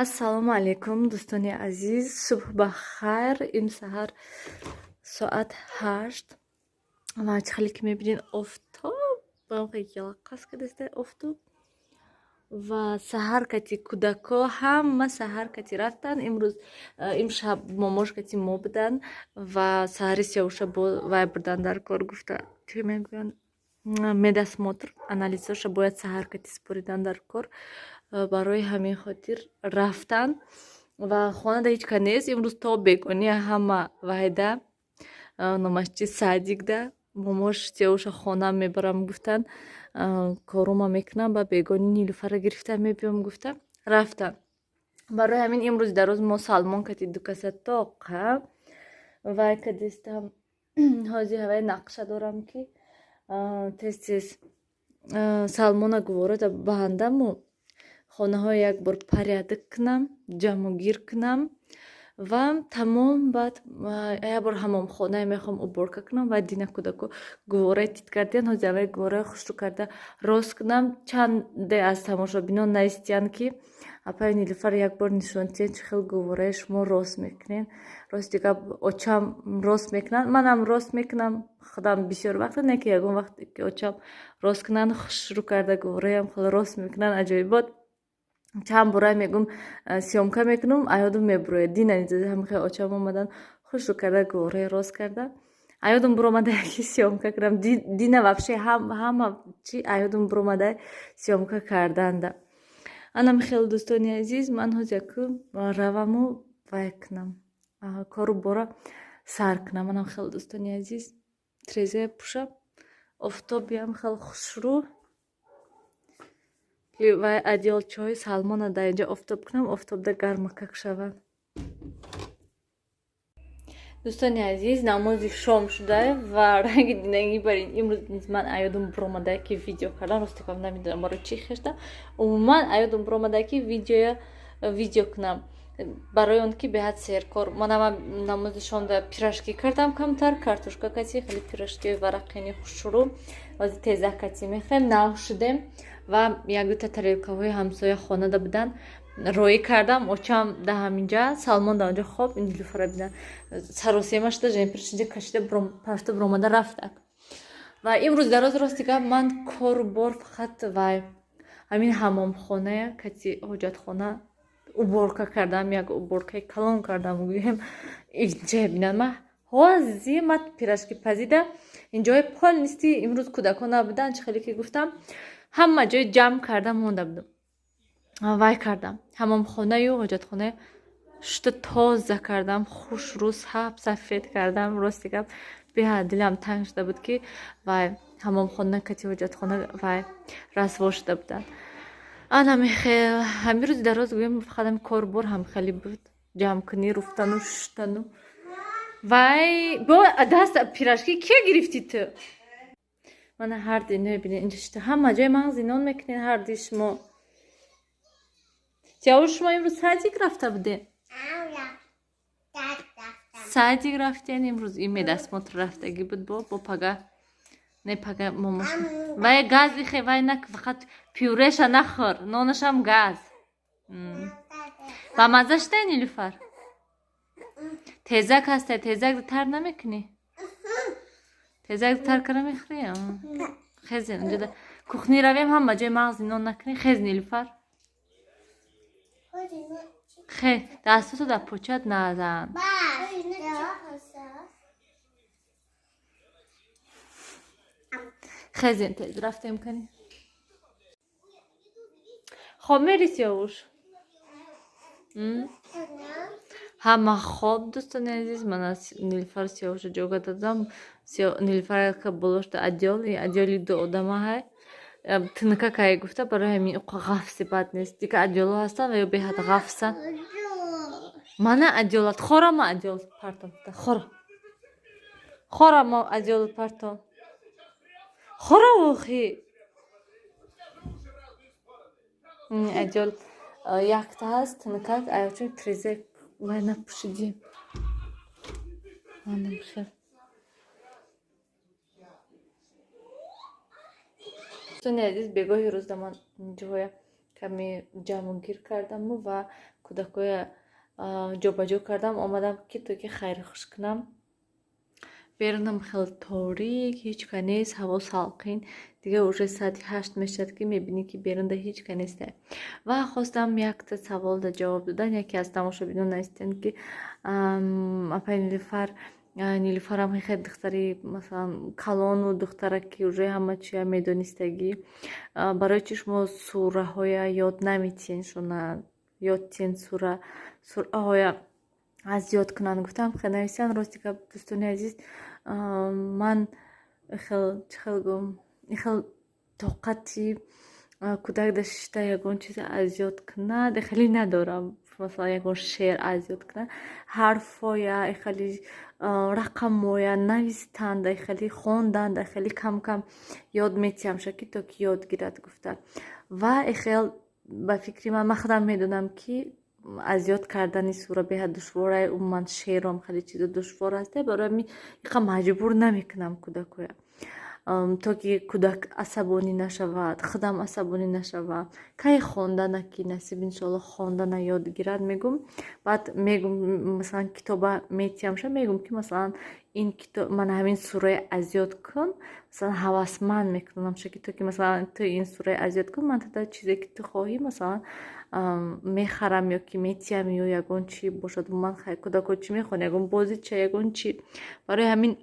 Ассалому алайкум, дӯстони азиз, субҳ ба хайр. Ин саҳар соат 8 ва чӣ хеле ки мебинед, офтоб ялақас кадаста офтоб. Ва саҳар кати кӯдако ҳама саҳар кати рафтанд. Имрӯз, имшаб момош кати мо буданд ва саҳари сиёвуша бо вай бурдан дар кор, гуфта, чӣ мегӯянд, медосмотр, анализҳоша бояд саҳар кати супоридан дар кор. Барои ҳамин хотир рафтанд ва хонада ҳеҷ ка нест имрӯз то бегонӣ. Ҳама вайда, номаш чи, садикда. Момош сиёвуша хона мебарам гуфтанд, корума мекунам, ба бегони Нилуфара гирифта мебиём гуфта рафтанд. Барои ҳамин имрӯз дар рӯз мо Салмон кати дукаса тоқа вай кадистам. Ҳозир ҳавай нақша дорам, ки тез тез Салмона гуворода баҳандаму хонаҳои як бор порядок кунам, ҷамъугир кунам ва тамом. Баъд як бор ҳамомхонае мехоҳам уборка кунам ва дина кӯдако гувораи тит кардиян, ҳозир аввал гувораи хушрӯ карда рост кунам. Чанде аз тамошобинон навистиянд, ки апаи Нилуфар, як бор нишон диҳед, чӣ хел гувораи шумо рост мекунед. Рости гап, очам рост мекунанд, манам рост мекунам худам бисёр вақта, не ки ягон вақт ки очам рост кунанд, хушрӯ карда гувораям хеле рост мекунанд, аҷоибот. Чанд бора мегум, съёмка мекунам, аёдум мебурояд. Дина ҳамихел очам омадан, хушрӯ карда гувораи рост карда, аёдум буромада яки съёмка кунам. Дина вообще ҳама чи аёдум буромада съёмка карданда. Анам хеле, дӯстони азиз, ман ҳозир яку раваму вай кунам, кору бора сар кунам. Анам хеле, дӯстони азиз, трезая пӯшам, офтобиам хеле хушрӯ вай одеялчаҳои Салмона дар инҷа офтоб кунам, офтобда гармакак шаванд. Дӯстони азиз, намози шом шуда ва ранги динагӣ барин. Имрӯз низ ман аёдум буромада, ки видео кардам. Рости гап, намедонам, барои чӣ хешта. Умуман аёдум буромада, ки видео кунам, барои он ки беҳад серкор. Манама намози шомда пирожки кардам, камтар картошка кати, хеле пирожкиҳои варақини хушрӯ. Ҳозир тезак кати мехӯрем. Нав шудем ва як-дута тарелкаҳои ҳамсоя хонада буданд, роӣ кардам. Очам да ҳаминҷа, Салмон да онҷа хоб. Нилуфара бина, саросема шуда, жемперш инҷа кашида пафта буромада рафтак. Ва имрӯз дароз, рости гап, ман кору бор фақат вай ҳамин ҳамомхоная кати ҳоҷатхона уборка кардам, як уборкаи калон кардам. Гӯем, инҷа бинам, ма ҳозир ма пирожки пазида, инҷои полностью. Имрӯз кӯдакон набуданд, чӣ хеле ки гуфтам, ҳама ҷой ҷамъ карда монда будам, вай кардам, ҳамомхонаю ҳоҷатхонаи шута тоза кардам, хушрӯ саб сафед кардам. Рости гап, беҳад дилам танг шуда буд, ки вай ҳамомхона кати ҳоҷатхона вай расво шуда буданд. Анамихел ҳамин рӯзи дароз, гӯем, фақат ҳами корбор ҳам хеле буд, ҷамъкунӣ, руфтану шуштану вай. Бо даст пирожки кия гирифтӣ ту? Мана ҳарди мебинед, инҷа шита, ҳама ҷои мағзи нон мекунед ҳарди шумо. Сиёвуш, шумо имрӯз садик рафта будед? Садик рафтен имрӯз? Ин медосмотр рафтагӣ буд. Бо пага, не, пага момош вай гази хе вай нак, фақат пюреша нахӯр, нонашам газ ба мазза шуда. Нилуфар, тезак ҳастай, тезак тар намекунӣ? Тезак тар кара мехӯрӣ? Хезен, инҷода кухни равем, ҳама ҷои мағзи нон накунӣ. Хез, Нилуфар, хе, дастото дар почат назан. Хезен, тез рафтем кани. Хоб мери, Сиёвуш? Ҳама хоб, дӯстони азиз. Ман аз Нилуфар, Сиёвуша ҷога додам. Нилуфар болошта одеял, одеяли ду одама ҳай, тинка кай гуфта, барои ҳамин уқа ғафси бад нест. Дигар одеялҳо ҳастанд ва ё беҳад ғафсан. Мана одеялат, хора, ма одеял партом, хора, хора, ма одеял партом, хора, охи. Одеял якта ҳаст, тинкак, аёчун тиреза вай напӯшидем. Манам хел. Дӯстони азиз, бегоҳи рӯзда ман ҷоя каме ҷамъугир кардаму ва Кӯдакоя ҷобаҷо кардам, омадам, ки то ки хайру хуш кунам. Берунам хеле торик, ҳеҷ ка нест, ҳаво салқин. Дига уже соати 8 мешавад, ки мебинӣ, ки берунда ҳеҷ ка неста. Ва хостам якта саволда ҷавоб додан. Яке аз тамошобинон навистанд, ки апай Нилуфар, Нилуфарам хеле духтари, масалан, калону духтара, ки уже ҳама чия медонистагӣ, барои чи шумо сураҳоя ёд наметиҳен, шуна ёд тиҳен, сураҳоя аз ёд кунанд, гуфтам. Хел нависанд. Рости гап, дӯстони азиз, ман хел, чӣ хел гӯм, хел тоқати кӯдак да шишта ягон чизе аз ёд кунад хеле надорам. Масалан, ягон шеър аз ёд кунад, ҳарфҳоя хеле, рақамҳоя навистанда хеле, хонданда хеле кам кам ёд метиҳамша, ки то ки ёд гирад гуфта. Ва хел, ба фикри ман, ман худам медонам, ки аз ёд кардани сура беҳад душвора, умуман шеърам хеле чизо душвор аст. Барои ҳамин иқа маҷбур намекунам кӯдакоя, то ки кӯдак асабонӣ нашавад, худам асабонӣ нашавам. Кай хондана ки насиб, иншоалло, хондана ёд гирад, мегум, баъд мегум, масалан, китоба метиҳамша, мегум, ки масалан, ин китоб, мана ҳамин сураи аз ёд кун. Масалан, ҳавасманд мекунамша, ки то ки масалан, ту ин сураи аз ёд кун, ман тада чизе ки ту хоҳӣ, масалан, мехарам ё ки метиҳам, ё ягон чи бошад. Умуман, кӯдако чӣ мехоҳанд? Ягон бозича, ягон чи. Барои ҳамин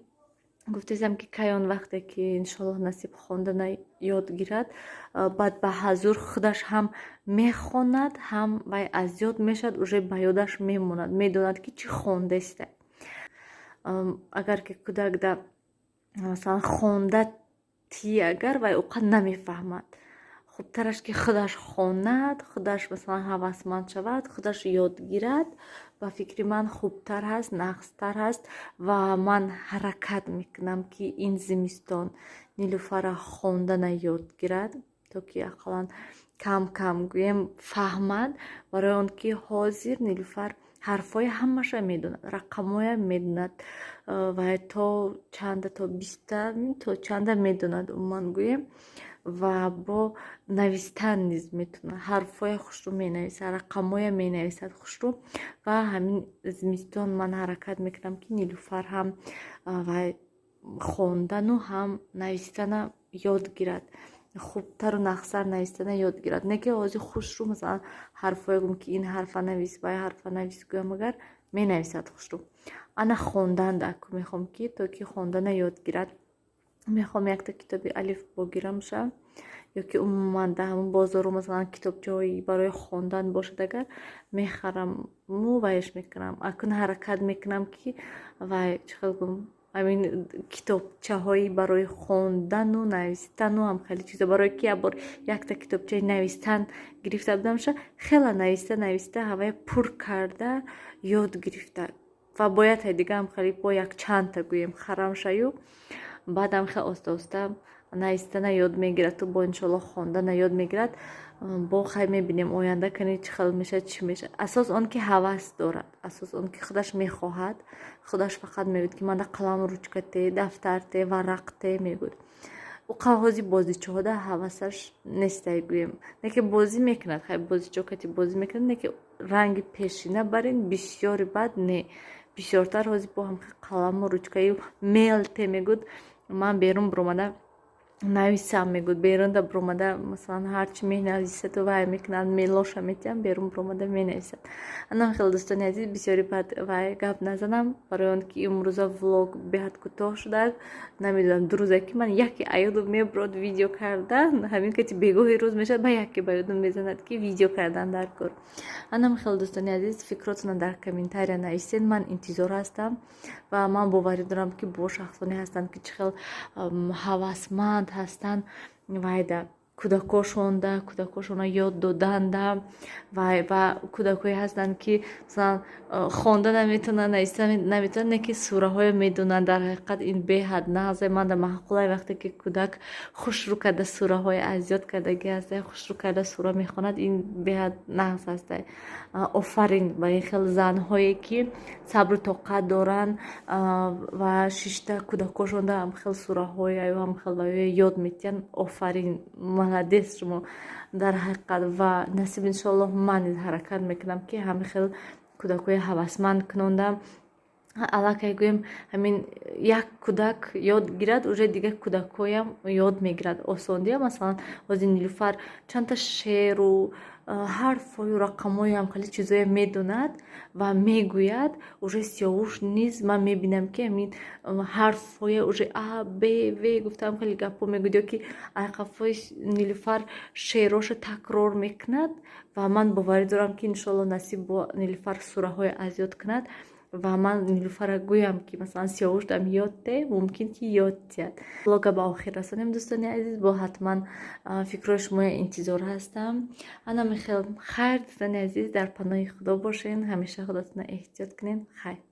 гуфтаистам, ки кай он вақте ки, иншоаллоҳ, насиб, хондана ёд гирад, баъд ба ҳазур худаш ҳам мехонад, ҳам вай аз ёд мешавад, уже ба ёдаш мемонад, медонад, ки чӣ хондаиста. Агар ки кӯдак да, масалан, хонда тӣ, агар вай уқа намефаҳмад. Хубтараш, ки худаш хонад, худаш, масалан, ҳавасманд шавад, худаш ёд гирад, ба фикри ман, хубтар ҳаст, нағзтар ҳаст. Ва ман ҳаракат мекунам, ки ин зимистон Нилуфара хондана ёд гирад, то ки ақаллан кам кам гӯем фаҳмад. Барои он ки ҳозир Нилуфар ҳарфҳои ҳамаша медонад, рақамҳоя медонад ва то чанда, то 20-та, то чанда медонад, умуман гӯем. Ва бо навистан низ метавонад, ҳарфҳоя хушрӯ менависад, рақамҳоя менависад хушрӯ. Ва ҳамин зимистон ман ҳаракат мекунам, ки Нилуфар ҳам вай хондану ҳам навистана ёд гирад, хубтару нағзтар навистана ёд гирад. Не ки ҳозир хушрӯ, масалан, ҳарфҳое гӯм, ки ин ҳарфа навис, вай ҳарфа навис гӯям, агар менависад хушрӯ. Ана хонданда аку мехоҳам, ки то ки хондана ёд гирад, мехоҳам якта китоби алифбо гирамша, ё ки умуман дар ҳамон бозору, масалан, китобчаҳои барои хондан бошад агар, мехараму вайш мекунам. Акун ҳаракат мекунам, ки вай, чӣ хел гӯм, ҳамин китобчаҳои барои хондану навистану ҳам хеле чизо. Барое ки як бор якта китобчаи навистан гирифта будамша, хела нависта нависта ҳавая пур карда ёд гирифта. Ва бояд ҳай дигаам хеле бо якчандта гӯем харамшаю, баъдам хел оста оста навистана ёд мегирад, ту бо, иншоалло, хондана ёд мегирад. Бо хай мебинем, оянда кани чӣ хел мешавад, чӣ мешавад. Асос он ки ҳавас дорад, асос он ки худаш мехоҳад. Худаш фақат мегӯяд, ки манда қаламу ручка те, дафтар те, варақ те, мегӯяд. Ӯ қавҳози бозичаҳода ҳавасаш нестай гӯем, не ки бозӣ мекунад, хай, бозичаҳо кати бозӣ мекунад, не ки ранги пешина барин бисёри бад не. Бисёртар ҳозир бо ҳам қаламу ручкаю мел те, мегӯяд. Ман берун биромада нависам, мегӯяд. Берунда биромада, масалан, ҳарчи менависаду вай мекунад, мелоша метиҳам, берун биромада менависад. Анам хеле, дӯстони азиз, бисёри бад вай гап назанам, барои он ки имрӯза влог беҳад кӯтоҳ шудааст. Намедонам, дурӯзе ки ман яке аёдум мебурод видео кардан, ҳамин кати бегоҳи рӯз мешавад, ба яке ба ёдум мезанад, ки видео кардан дар кор. Анам хеле, дӯстони азиз, фикротонро дар комментария нависед, ман интизор ҳастам. Ва ман боварӣ дорам, ки бо шахсоне ҳастанд, ки чӣ хел ҳавасманд ҳастанд вайда кӯдакошонда, кӯдакошонро ёд доданда. Ва кӯдакое ҳастанд, ки масалан, хонда наметавонанд, нависта наметавонанд, не ки сураҳое медонанд. Дар ҳақиқат, ин беҳад нағзе. Ман дар маъқулай, вақте ки кӯдак хушрӯ карда сураҳои аз ёд кардагӣ ҳастай, хушрӯ карда сура мехонад, ин беҳад нағз ҳастай. Офарин ба ин хел занҳое, ки сабру тоқат доранд ва шишта кӯдакошонда ҳамхел сураҳое ҳамхел ёд метиҳанд. Офарин. Молодец шумо дар ҳақиқат. Ва насиб, иншоаллоҳ, ман низ ҳаракат мекунам, ки ҳамин хел кӯдакҳои ҳавасманд кунондам. Аллакай, гӯем, ҳамин як кӯдак ёд гирад, уже дигар кӯдакҳоям ёд мегирад осондия. Масалан, ҳозир Нилуфар чандта шеъру ҳарфҳою рақамҳоям, хеле чизое медонад ва мегӯяд. Уже Сиёвуш низ ман мебинам, ки ҳамин ҳарфҳоя уже а, б, в гуфтаам, хеле гапҳо мегӯяд, ё ки айқафҳои Нилуфар шеърҳошо такрор мекунад. Ва ман боварӣ дорам, ки, иншоалло, насиб бо Нилуфар сураҳое аз ёд кунад ва ман Нилуфара гӯям, ки масалан, Сиёвушдам ёд де, мумкин ки ёд диҳад. Влога ба охир расонем, дӯстони азиз. Бо ҳатман фикрҳои шумоя интизор ҳастам. Ана михел. Хайр, дӯстони азиз, дар паноҳи Худо бошен, ҳамеша худатона эҳтиёт кунед. Хайр.